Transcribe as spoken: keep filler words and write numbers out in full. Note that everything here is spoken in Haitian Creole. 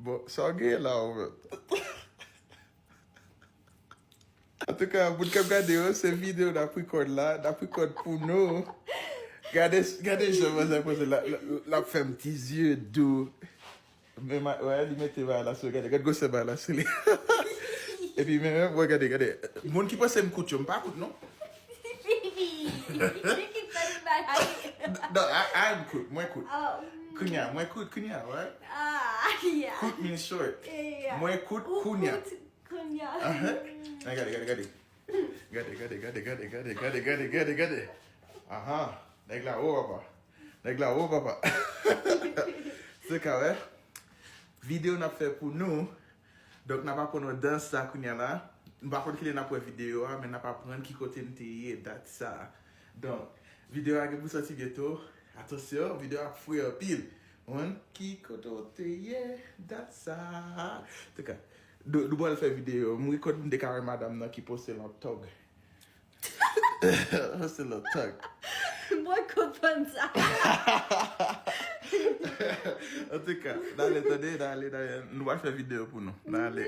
Bon, sa w genyen la ou menm? Antouka, moun k ap gade yo, se videyo n ap rekòd la, n ap rekòd pou nou. Gade, gade jan manzè poze la, la, la, l ap fè m ti zye dou. Men ma, wè, li mete bagay la sou, gade, gade gwosè bagay la sou li. Epi men, men, wè, gade, gade. Moun ki panse m kout yo, m pa kout non. Li ki fè l bagay. Non, a, a, m kout, mwen kout. Kounya, mwen kout, kounya, wè. Ah, yeah. Kout mean short. Yeah. Mwen kout, kounya. Kounya. Aha. Gade, gade, gade. Gade, gade, gade, gade, gade, gade, gade, gade, gade. Aha. Nèg la wo, papa. Nèg la wo, papa. Se ka, wè. Videyo n ap fè pou nou. Donk, n ap aprann wè dans sa kounya la. M pa konn kilè n ap wè videyo a, men n ap aprann ki kote n te ye dat sa. Donk, videyo a gen pou sòti byento. Atansyon, videyo a ap fre anpil. Mwen, ki kote w te ye dat sa? Antouka, nou, nou pral fè videyo. M rekòt m te ka wè madanm nan ki poste l an tòg. Poste l an tòg. Mwen konprann sa. Antouka, n ale tande, n ale, n ale. Nou pral fè videyo pou nou. N ale.